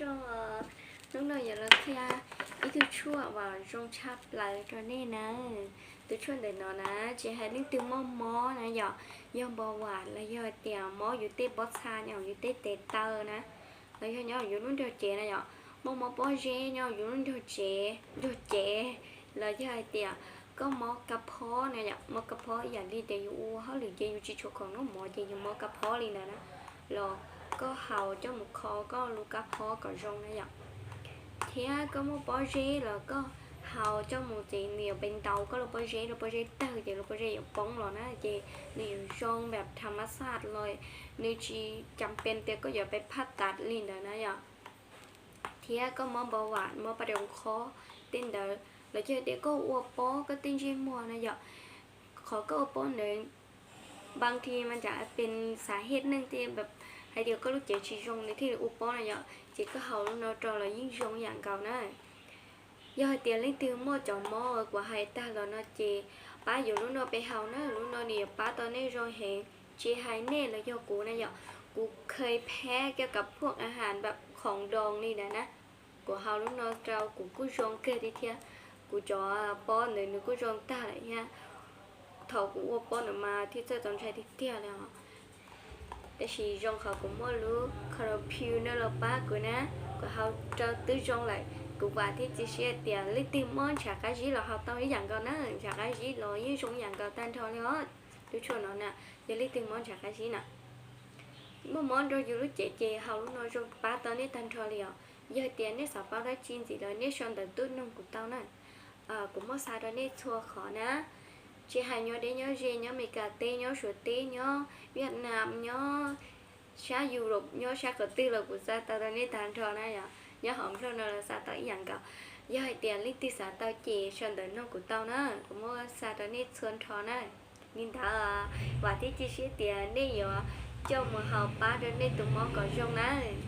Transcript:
Rau, hnub no yuav los qhia ib tug tshuaj uas zoo tshaj plaws rau nej nawb. Tus tshuaj ntawm no na, tsis hais leej twg muaj mob na yom, yog npau vam los yog hais tias mob yus tej pob txha nyob yus tej tes taw na, los yog nyob yus lub nrog cev na yom, muaj mob pob zeb nyob yus lub nrog cev, nrog cev, los yog hais tias koj mob kab phob na yom, mob kab phob ib yam li tias yus ua hauj lwm ces yus tsis tshua khoom noj mov ces yus mob kab phob li ntawd na, los koj haus coj mus kho koj lub kab phob kom zoo na yom. Thiab koj muaj pob zeb los koj haus coj mus ces nws yuav pe ntaus koj lub pob zeb, lub pob zeb tawg ces lub pob zeb yuav poob los na, ces nws yuav zoo npam tha mas xaj los, nws tsis cas pes tias koj yuav pe phaj tas li ntawd na yom. Thiab koj mob npau vam, mob paj rau khob tej ntawd los yog tias koj ua pob koj tej ntsej muag na yom, qhov koj ua pob ntawd npam thi mas cas pes xav hej neej tej hais tias koj lub cev tsis zoo nws thiaj li ua pob na yom, ces koj haus lub no rau los yeej zoo yam nkaus na. Yog hais tias leej twg muaj cov mob uas kuv hais tag los no ces pab yuav lub no pe haus na, lub no nws yuav pab tau nej zoo heev. Tsis hais nej los yog kuv na yom, kuv kheev phab kiag kav phuaj a has npam khoom doos li ntawd na, kuv haus lub no rau kuv kuj zoo kawg li thiab. Kuv cov pob ntawd nws kuj zoo tag lawm thiab. Thaum kuv ua pob ntawd mas thiaj txawj txaus ntshai tiag tiag li os. Tab sis zoo qhov kuv muaj lub Karo Pure no los pab kuv na, kuv haus rau twb zoo lawm. Kuv vam thiab cia siab tias leej twg mob ntshav qab zib los haus tau ib yam nkaus na, ntshav qab zib los yeej zoo ib yam nkaus tag nrho li os. Lub tshuaj no na, yog leej twg mob ntshav qab zib na, muaj mob rau yus lub cev ces haus lub no zoo pab tau nej tag nrho li os. Yog tias nej xav paub dab tsi ntxiv los nej sau ntawv tuaj noog kuv tau na. Kuv muab xa rau nej txhua qhov na, tsis hais nyob deb nyob ze, nyob Meskas teb, nyob Suav teb, nyob Vietnam, nyob sab Europe, nyob sab qhov twg los kuv xa tau rau nej tag nrho na yom. Nyob hauv Nplog no los xa tau ib yam nkaus. Yog hais tias leej twg xav tau ces sau ntawv noog kuv tau na, kuv muab xa rau nej txhua nrho na. Li ntawd, vam thiab cia siab tias nej yuav coj mus haus pab rau nej tus mob kom zoo nawb.